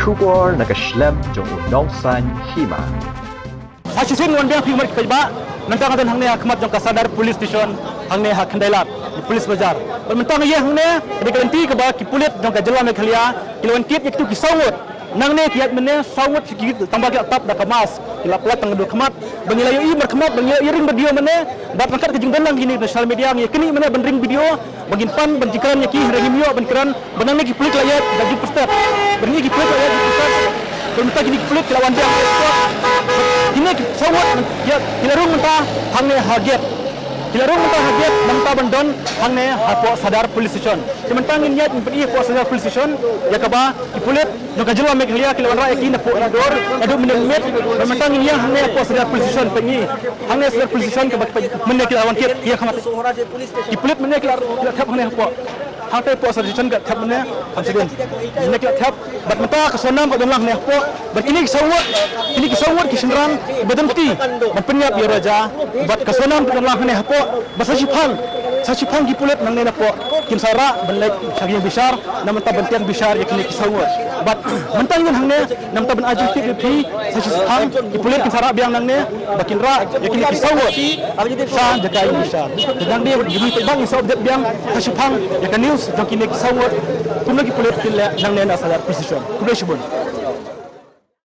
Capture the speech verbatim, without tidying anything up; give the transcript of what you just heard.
Khubor na ka shlem jong u Nongsaiñ Hima. Ha shisien wan biang phi mar ki paidbah, nangta nga don hangne ha khmat jong ka Sadar Police Station, hangne ha Khyndai Lad, Police Bazar. Bad mynta nga ïa hangne, ka dei ka lynti kaba ki pulit jong ka jylla Meghalaya ki la wan kit ïa kitu ki saw ngut. Nangne ki ïaid mynne saw ngut ki tang ba ki la tap da ka mask, ki la pynlait tang ka dur khmat. Ba ngi la ïohi markhmat, ba ngi la ïa ring video mynne, bad ryngkat ka jingdon lang kine ki social media, ngi ïa knieh mynne ban ring video, ba ngin pan, ban jingkren ïa ki, hynrei ngim ïoh ban kren, ba nangne ki pulit la ïaid da jingpyrshah. Ba nangne ki pulit la ïaid da jingpyrshah. Ba mynta kine ki pulit ki la wan biang. Kine ki saw ngut, ki la rung mynta hangne ha gate. Ki la rung mynta ha gate, namar ban don hangne hapoh Sadar Police Station. Te mynta ngin ïaid ngin pyni hapoh Sadar Police Station ïa kaba ki pulit jong ka jylla Meghalaya ki la wanrah ïa ki napoh ri dur, naduh mynne miet. Ba mynta ngin ïaid hangne hapoh Sadar Police Station pyni. Hangne Sadar Police Station kaba mynne ki la wan kit ïa khmat. Ki pulit mynne ki la, ki la thep hangne hapoh. Hangta hapoh Sadar Police Station ki la thep mynne, kham shadien. Mynne ki la thep, bad mynta ka sur nam ka don lang hangne hapoh. Bad kine ki saw ngut, kine ki saw ngut ki shynrang ba don kti ban pynïap ïa u Raja. Bad ka sur nam ka don lang hangne hapoh. Bad sa shiphang, sa shiphang ki pulit nangne napoh kin sa rah ban leit sha ka ïing bishar, namar ban tieng bishar ïa kine ki saw ngut. Bad mynta ngi don hangne, namar ban ai jingtip ïa phi, sa shiphang ki pulit kin sa rah biang nangne ba kin rah ïa kine ki saw ngut sha jaka ïing bishar. Te nangne ngi dei ban sa update biang sa shiphang ïa ka news jong kine ki saw ngut, kumno ki pulit kin leh nangne na Sadar Police Station. Khublei shibun.